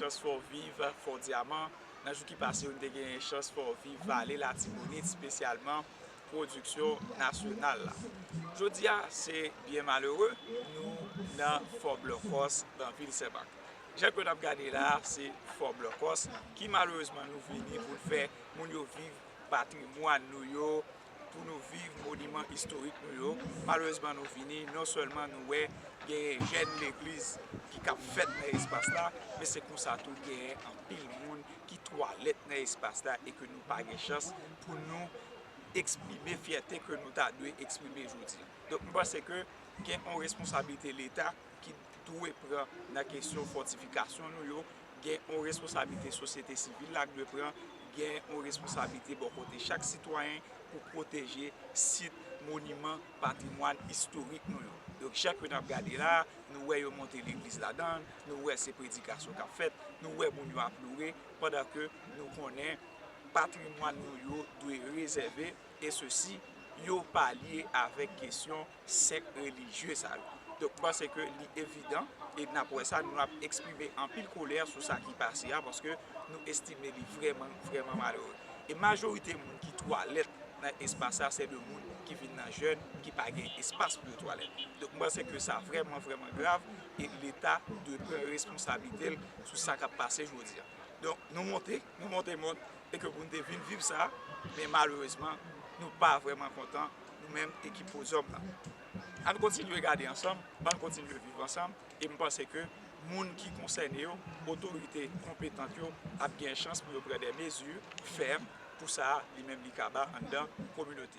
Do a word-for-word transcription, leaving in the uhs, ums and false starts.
Chans fè w viv Fò Dyaman. Nan jou ki pase yo, nou te genyen chans fè w viv Vale Latibonit, espesyalman pwodiksyon nasyonal la. Jodi a, se byen malere, nou nan Fò Blankòs, nan vil Senmak. Jan ke n ap gade la a, se Fò Blankòs, ki malerezman nou vini pou n fè moun yo viv patrimwàn nou yo, pou nou viv moniman istorik nou yo. Malerezman, nou vini, non sèlman nou wè genyen jèn legliz ki k ap fèt nan espas la, men se konsa tou genyen anpil moun ki twalèt nan espas la e ke nou pa gen chans pou nou eksprime fyète ke nou ta dwe eksprime jodi a. Donk, m panse ke gen yon responsablite Leta ki dwe pran nan kesyon fòtifikasyon nou yo, gen yon responsablite sosyete sivil la ki dwe pran, gen yon responsablite bò kote chak sitwayen pou pwoteje sit, moniman, patrimwàn istorik nou yo. Donk, jan ke n ap gade la, nou wè yo monte legliz ladan l, nou wè se predikasyon k ap fèt, nou wè moun yo ap loure, pandan ke nou konnen patrimwàn nou yo dwe rezève, e sesi, yo pa lye avèk kesyon sèk relijye sa yo. Donk, m panse ke li evidan, e n ap wè sa, nou ap eksprime anpil kolè sou sa ki pase a, paske nou estime li vrèman, vrèman malere. E majorite moun ki twalèt nan espas sa, se de moun ki vin nan jèn, ki pa gen espas pou yo twalèt. Donk, m panse ke sa vrèman, vrèman grav, e Leta dwe pran responsablite l sou sa k ap pase jodi a. Donk, nou monte, nou monte mòn, e ke pou n te vin viv sa, men malerezman, nou pa vrèman kontan, nou menm ekip Pozòm nan. Ann kontinye gade ansanm, ann kontinye viv ansanm, e m panse ke moun ki konsène yo, otorite konpetant yo, ap gen chans pou yo pran de mezi fèm pou sa, li menm li kaba anndan kominote.